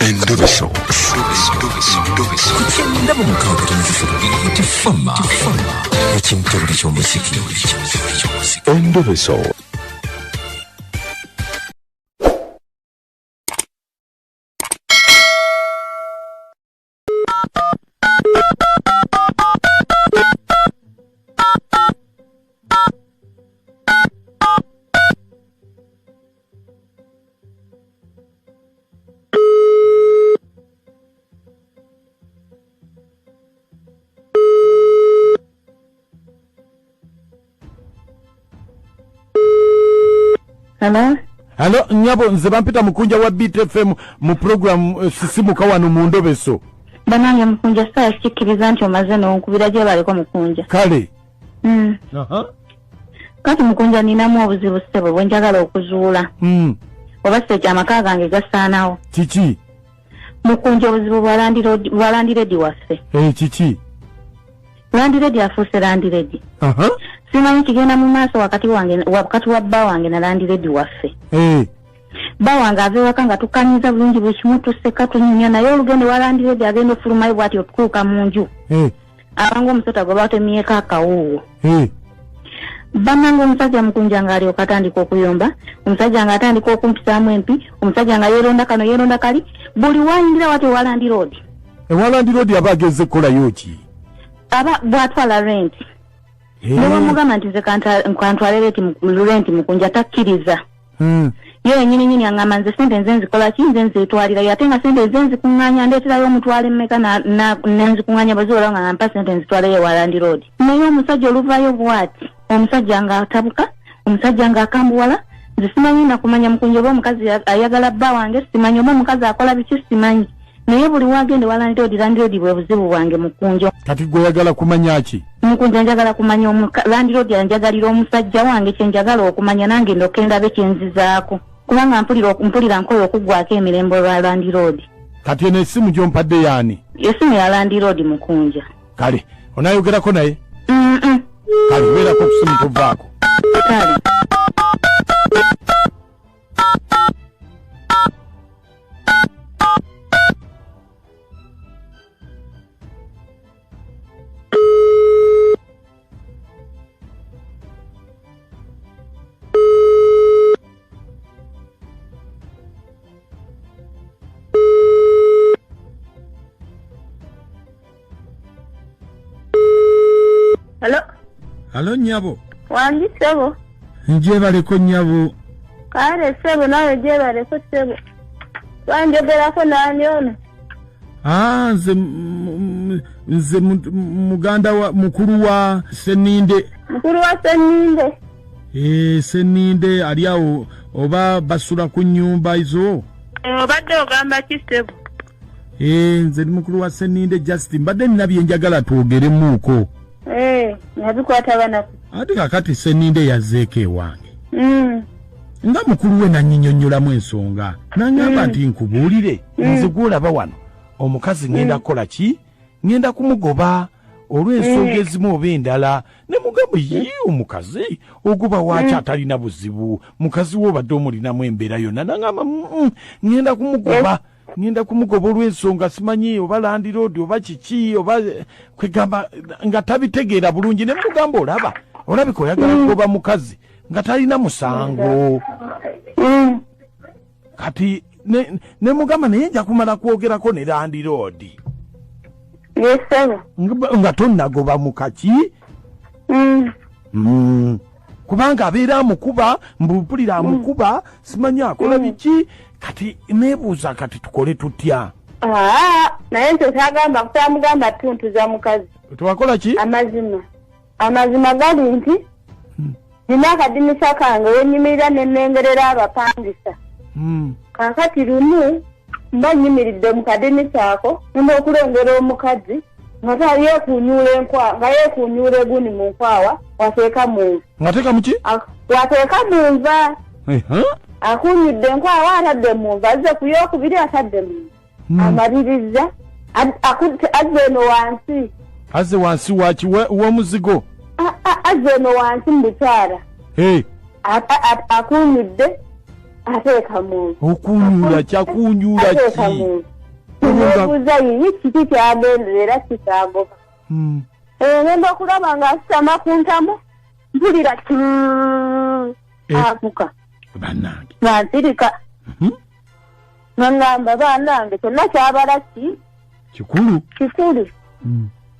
Endobeso. Kukyenda mu 6.3 Tifama ekintobuli ky'omuziki. Endobeso. Hello? Halo nyabo, nze bampita Mukunja wa BTFM mu program Sisimuka wano mu Ndobeso. Banange Mukunja, saa sikkiriza nti omaze n'onkubira, gye baliko Mukunja. Kale. Kati Mukunja, ninamu obuzibu ssebo bwe njagala okuzuula. Oba si ekyo amaka gange gasaanawo. Kiki? Mukunja, obuzibu bwa landlord waffe. Kiki? Landlord afuuse landlord. Simanyi kigenda mu maaso wakati wange, wakati wa bba wange na landlord waffe. Bba wange ava ewaka nga tukkanyiza bulungi buli kimu, tuseka, tunyumya, naye olugendo wa landlord agenda ofulumayo bw'ati okutuuka mu nju. Abanga omusota gwe batemyeko akawuuwo. Bannange omusajja Mukunja ng'alyoka atandika okuyomba, omusajja ng'atandika okumpisaamu empi, omusajja nga yeeronda kano yeeronda kali, buli wayingira wati ewa landlord. Ewa landlord aba ageze kukolayo ki? Aba bw'atwala rent. Ne bw'amugamba nti nze kantwale rent, Mukunja takkiriza. Ye yennyini nnyini aŋŋamba nze sente nze nzikola ki, nze nzeetwalirayo, ate nga sente nze nzikuŋŋaanya, ndeeterayo omutwalo emmeka ne nzikuŋŋaanya, bwe ziwera nga mpa sente nzitwaleyo ewa landlord. Naye omusajja oluvaayo bw'ati, omusajja ng'atabuka, omusajja ng'akambuwala, nze simanyi nakumanya Mukunja oba omukazi ayagala bba wange, simanyi oba omukazi akola biki, simanyi. Naye buli wagenda ewa landlord, landlord bwe buzibu bwange Mukunja. Kati gwe oyagala kumanya ki? Mukunja, njagala kumanya landlord anjagalira omusajja wange, kye njagala okumanya nange ndyoke ndabe kye nzizaako. Kubanga mpulira nkoye okuggwako emirembe olwa landlord. Kati eno essimu gy'ompadde y'ani? Essimu ya landlord Mukunja. Kale, onaayogerako naye? Kale, beerako ku ssimu tovaako. Kale. Hello. Halo nyabo. Wangi ssebo. Njebaleko nyabo. Kale ssebo, nawe gyebaleko ssebo. Wanjogerako nani ono? Nze muganda wa mukulu wa Seninde. Mukulu wa Seninde. Seninde ali awo oba basula ku nnyumba izo. Obadde ogamba ki ssebo? Nze ndi mukulu wa Seninde Justin, mbadde nina bye njagala twogeremuuko. Nabikwata banaku. Ate kakati Seninde yazzeeko ewange. Nga mukulu we nannyinnyonnyolamu ensonga. N'aŋŋamba nti nkubuulire, nze gw'olaba wano omukazi ŋŋenda kukola ki? Ŋŋenda kumugoba olw'ensonga ezimu oba endala. Ne mugamba ye omukazi ogoba waaki atalina buzibu, mukazi we obadde omulinamu embeera yonna. N'aŋŋamba ŋŋenda kumugoba. Ngenda kumugoba olw'ensonga simanyi oba landlord oba kiki oba kwegamba nga tabitegeera bulungi. Ne mugamba olaba olabika oyagala kugoba mukazi nga talina musango. Kati ne mugamba naye nja kumala kwogerako ne landlord. Nga tonnagoba mukaki. Kubanga abeera amukuba, mbupulira amukuba, simanyi akola biki. Kati nebuuza kati tukole tutya? Naye nze kyagamba kutamugamba tuntuza mukazi. Tuwakola ki? Amazima. Amazima gali nti nina akadinisa kange we nnyimirira ne nnengerera abapangisa. Kaakati lumu mba nnyimiridde mu kadinisa ako, nina okulengera omukazi nga yeekuunyuula enkwa, nga yeekuunyuula egundi mu nkwawa, wateeka mu nva. Ng'ateeka mu ki? Wateeka mu nva. Akuunyudde enkwawa atadde mu nva, azze ku yookubiri atadde mu nva. Amaliriza, azze eno wansi. Azze wansi waki w'omuzigo? Azze eno wansi mu bukyala. Akuunyudde, Ateeka mu nva. Okunyula kyakunyula Ateeka ki? mu nva. Nebuuza yiyi kiki kyagenderera era kikyagoba. Ngenda okulaba ng'asitama ku ntamu, mpulira afuka. Bannange. Nga nsirika. Nga ngamba bannange kyonna kyabala ki? Kikulu. Kikulu.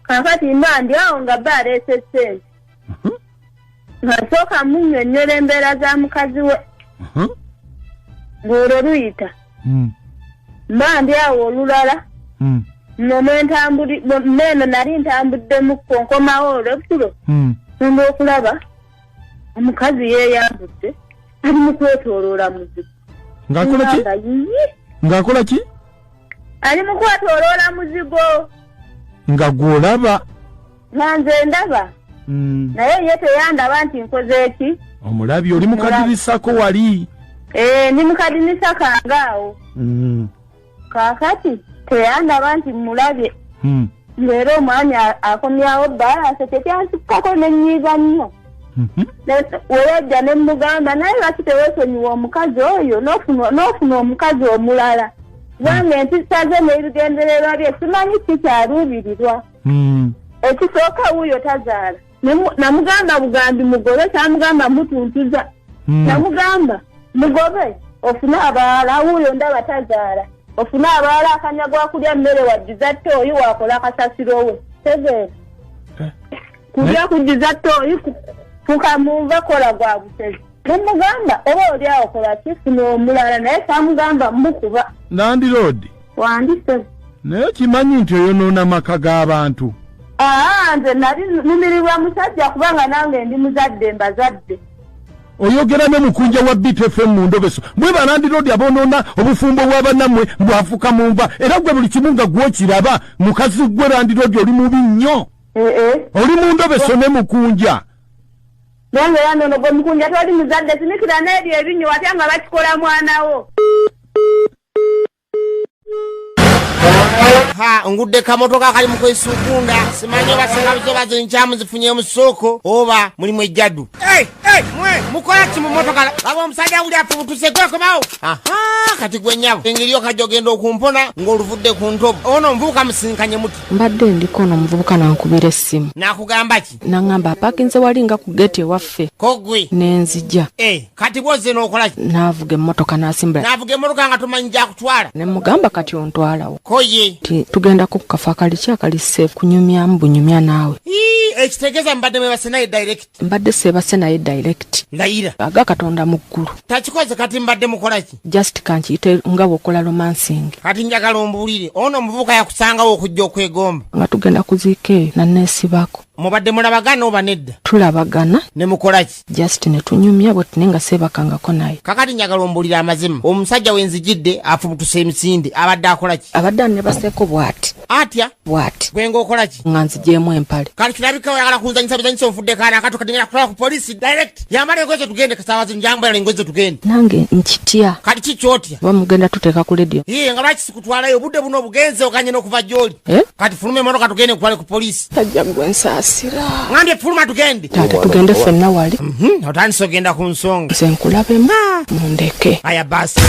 Kaakati mba ndi awo nga bba aleese ssente. Nga nsooka munnyonnyola embeera za mukazi we. Ng'olwo luyita. Mba ndi awo olulala. Nno mwe nali ntambuddemukko nkomawo olweggulo. Ngenda okulaba omukazi yeeyambudde ali mu kwetooloola muzigo. Ng'akola ki? Ngamba, yiyi. Ng'akola ki? Ali mu kwetooloola muzigo. Nga gw'olaba. Nga nze ndaba. Naye ye teyandaba nti nkoze ki? Omulabi oli mukadirisako wali. Ndi mukadirisa kange awo. Kaakati teyandaba nti mmulabye. Ng'era omwami akomyawo bbalansi tekyansikkako ne nnyiiga nnyo. We yajja ne mmugamba naye lwaki teweesonyiwa omukazi oyo n'ofuna omukazi omulala? Kubanga empisa ze n'ebigendererwa bye simanyi ki kyaluubirirwa. Ekisooka wuuyo tazaala. Namugamba bugambi mugobe, kyamugamba mutuntuza. Namugamba mugobe ofune abalala, wuuyo ndaba tazaala. Ofune abalala akanyagwa kulya mmere wajjuza ttooyi wakola akasasiro we. Tegeera. Kulya kujjuza ttooyi fuka munva kola gwa busezi. Nemugamba oba oli awo kola ki funa omulala, naye kyamugamba mukuba. Landiroodi. Wandise. Naye kimanyi nti oyonoona maka g'abantu. Nze nali numirirwa musajja kubanga nange ndi muzadde mbazadde. Oyogera ne mukunja wa Beat FM mu ndobeso. Mwe ba landiroodi aboonoona obufumbo bwa bannammwe bwafuka mu nva. Era gwe buli kimu nga gw'okiraba, mukazi gwe landiroodi oli mubi nnyo. Oli mu ndobeso ne mukunja. Nange era nno gwe mukunja toli muzadde, sinikira n'ebyo ebinyo watya nga bakikola mwana wo. Ha, ngudde kamotoka kali mu kwesukunda, simanyi oba singa oba zinkyamu zifunye mu ssooko oba mulimu ejjaddu. Hey, hey, mwe mukola ki mu motoka? Laba omusajja wuli afubutuse gwekomawo. Aha, kati gwe nnyabo engeri okajja ogenda okumpona ng'oluvudde ku ntobo. Ono omuvubuka musinkanye muti. Mbadde ndiko ono omuvubuka n'ankubira essimu. N'akugamba ki? N'aŋŋamba apaakinze wali nga ku geeti ewaffe. Ko ggwe? Ne nzija. Kati bw'ozze n'okola ki? N'avuga emmotoka n'asimbula. N'avuga emmotoka nga tomanyi gy'akutwala. Ne mugamba kati ontwalawo. Ko ye? Nti tugendako ku kafo akali ki akali safe kunyumyamu bunyumya naawe. Ekitegeeza mbadde mwebase naye direct. Mbadde seebase naye direct. Ndayira. Aga Katonda mu ggulu. Takikoze kati mbadde mukola ki? Just kankiyite nga bw'okola romancing. Kati njagala ombuulire, ono omuvubuka yakusangawo okujja okwegomba. Nga tugenda kuziika eyo nanneesibako. Mubadde mulabagana oba nedda? Tulabagana. Ne mukola ki? Just ne tunyumya bwe tune nga seebakangako naye. Kakati njagala ombuulire amazima. Omusajja we nzijidde afubutuse emisinde, abadde akola ki? Abadde annebaseeko bw'ati. Atya? Bw'ati. Gwe ng'okola ki? Nga nzigyemu empale. Kati kirabika oyagala kunzanyisa bizanyisa onfudde kaana akato kati ngenda kutwala ku poliisi direct. Yambala engoye zo tugende kasaawa zino, yambala engoye zo tugende. Nange nkitya. Kati ki ky'otya? Oba mugenda tuteeka ku radio. Yee, nga lwaki sikutwalayo obudde buno obugenze oganye n'okuva gy'oli? Kati fuluma emmotoka tugende nkutwale ku poliisi. Tajja gwe nsaasira. Ngambye fuluma tugende. Taata tugende ffenna wali. Otandise ogenda ku nsonga. Nze nkulabemu mundeke. Aya basi.